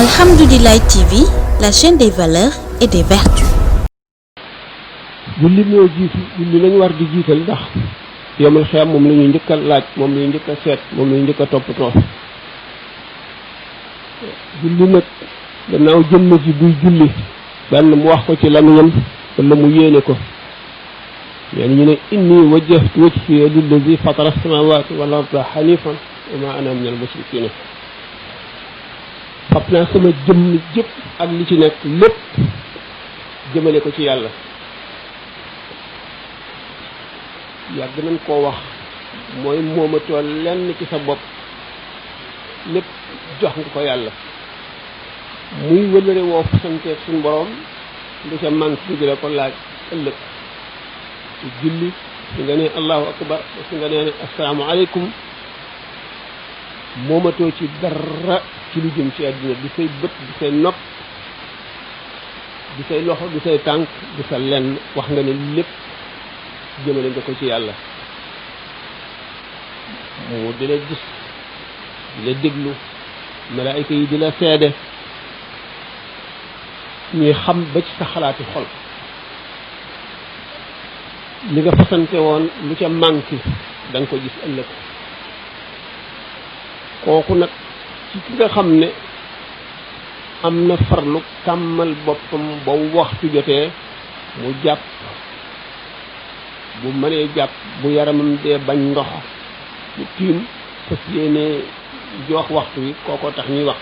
Alhamdoulilah TV, la chaîne des valeurs et des vertus. julli moo jiitu julli lañu war di jiital ndax yomal xiyam moom la ñuy njëkk a laaj moom la ñuy njëkk a seet moom la ñuy njëkk a toppatoo julli nag gannaaw jëmm ji buy julli benn mu wax ko ci lamiñam wala mu yéene ko ñeen ñu ne inni wajjahtu wajhiya lillazi fatara as-samawati wal arda hanifan wa ma ana minal mushrikin fab naa sama jëmm jëpp ak li ci nekk lépp jëmale ko ci yàlla yàgg nañ koo wax mooy moomatoo lenn ci sa bopp lépp jox nga ko yàlla muy wëlëre woo fasanteeg suñu borom lu ca manque di la ko laaj ëllëg julli si nga ne allahu akbar si nga ne assalaamu aleykum moomatoo ci dara ci lu jëm ci àdduna di say bët di say nopp di say loxo di say tànk di sa lenn wax nga ne lépp jëmale nga ko ci yàlla mu di la gis di la déglu malaayika yi di la seede ñuy xam ba ci sa xalaati xol li nga fasante woon lu ca manqué da nga ko gis ëllëg kooku nag ci ki nga xam ne am na farlu tàmmal boppam ba waxtu jotee mu jàpp bu mënee jàpp bu yaramam dee bañ ndox mu tiim fas yéene jox waxtu wi kookoo tax ñuy wax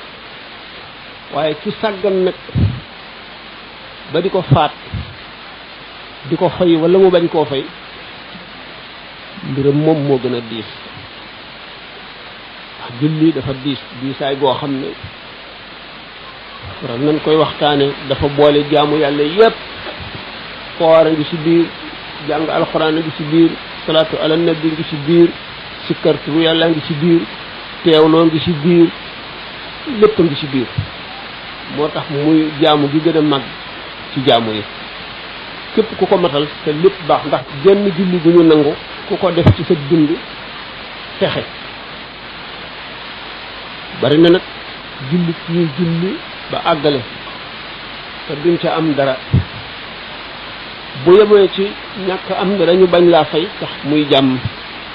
waaye ci sàggan nag ba di ko faat di ko fay wala mu bañ koo fay mbiram moom moo gën a diis wax julli dafa diisaay goo xam ne faral nañ koy waxtaane dafa boole jaamu yàlla yépp koor a ngi ci biir jàng alxuraan a ngi ci biir salaatu ala nabi ngi ci biir sikkartu yàlla ngi ci biir teewloo ngi ci biir lépp ngi ci biir moo tax muy jaamu gi gën a mag ci jaamu yi képp ku ko matal te lépp baax ndax genn julli gu ñu nangu ku ko def ci sa dund texe bari na nag julli ñuy julli ba àggale te duñ ca am dara bu yemee ci ñàkk am dara ñu bañ laa fay tax muy jàmm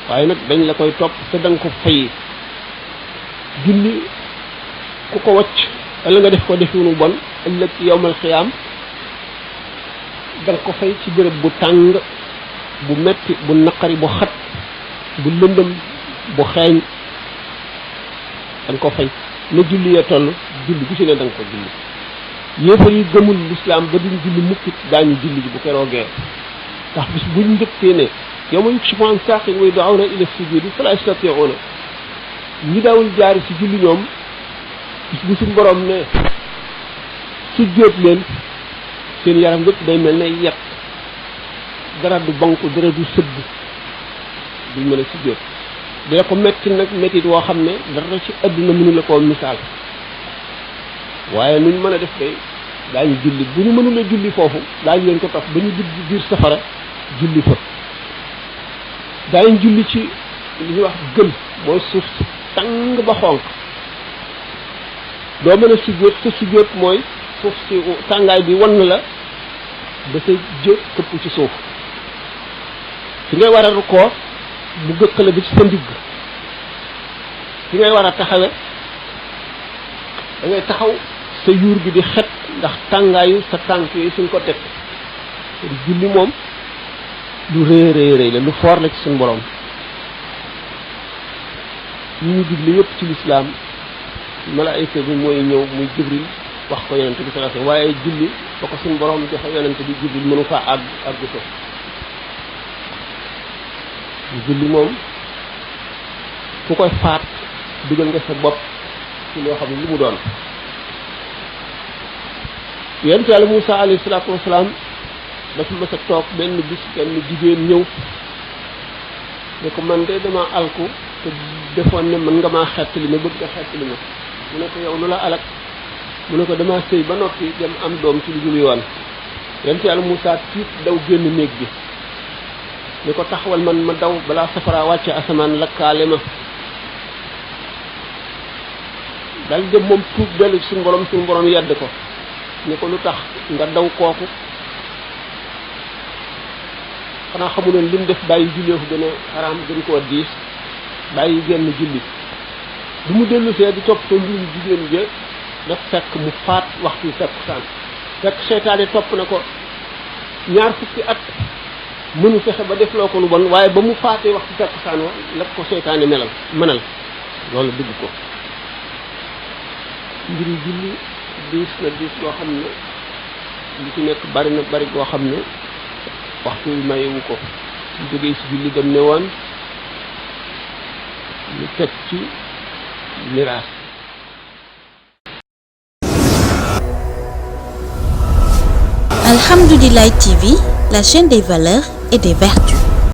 waaye nag dañ la koy topp te danga ko fay julli ku ko wacc wala nga def ko definu bon ëllëg yowmal xiyaam danga ko fay ci béréb bu tàng bu metti bu naqari bu xat bu lëndëm bu xeeñ danga ko fay ne julli ya toll julli bu ci ne danga ko julli yéefar yi gëmul lislaam ba duñ julli mukkit daañu julli ji bu keroogee ndax bis buñ njëkkee ne yow ma yukshafu an saaqin wa yud'awna ila sujudi fala yastati'una ñi daawul jaari ci julli ñoom bis bu suñ borom ne sujjóot leen seen yaram yëpp day mel ne yet dara du banku dara du sëgg duñ mën a sujjóot dina ko metti nag mettit woo xam ne dara ci àdduna mënu la koo misaal waaye nuñ mën a def day daañu julli bu ñu mënula julli foofu daañu leen ko topp ba ñu dugg biir safara julli fa daañu julli ci li ñuy wax gën mooy suuf si tàng ba xonq doo mën a sujjóot sa sujjóot mooy suuf si tàngaay bi wan la ba sa jë këpp ci suuf fi ngay war a rukkoo mu gëkkale ba ci sa ndigg fi ngay war a taxawe da ngay taxaw sa yuur bi di xet ndax tàngaayu sa tànk yooyu suñ ko teg julli moom lu rëy rëy rëy la lu foor la ci suñ borom ñu ñu digle yëpp ci lislaam malaayika bi mooy ñëw muy jibril wax ko yonente bi sallallahu alayhi wasallam waaye julli ba ko suñ borom joxe yonente bi jibril mënu faa àgg ko julli moom ku koy faat dugal nga sa bopp ci loo xam ne lu mu doon yonent yàlla Muusaa alayhi salaatu wasalaam dafa mës a toog benn bis benn jigéen ñëw ne ko man de dama alku te defoon ne mën nga maa xettali ma bëgg nga xettali ma mu ne ko yow lu la alak mu ne ko dama sëy ba noppi dem am doom ci lu dul yoon yonent yàlla Muusaa tiit daw génn néeg bi ne ko taxawal man ma daw balaa safara wàcce asamaan lakkaale ma dal dem moom tuub dellu ci suñu borom yedd ko ni ko lu tax nga daw kooku xanaa xamuloon lim def bàyyi jullee ko gën a xaraam gën koo diis bàyyi genn julli bu mu dellu see di topp ko mbirum jigéen ja daf fekk mu faat waxtu takkusaan fekk seytaane topp na ko ñaar fukki at mënu fexe ba defloo ko lu bon waaye ba mu faatee waxtu takkusaan wa la ko seytaane mënal loolu dugg ko mbiri julli diis na diis loo xam ne li ci nekk bari na bari goo xam ne waxtu wi mayewu ko ñu jógee ci julli dem ne woon ñu teg ci miraas. Alhamdoulilah TV, la chaîne des valeurs et des vertus.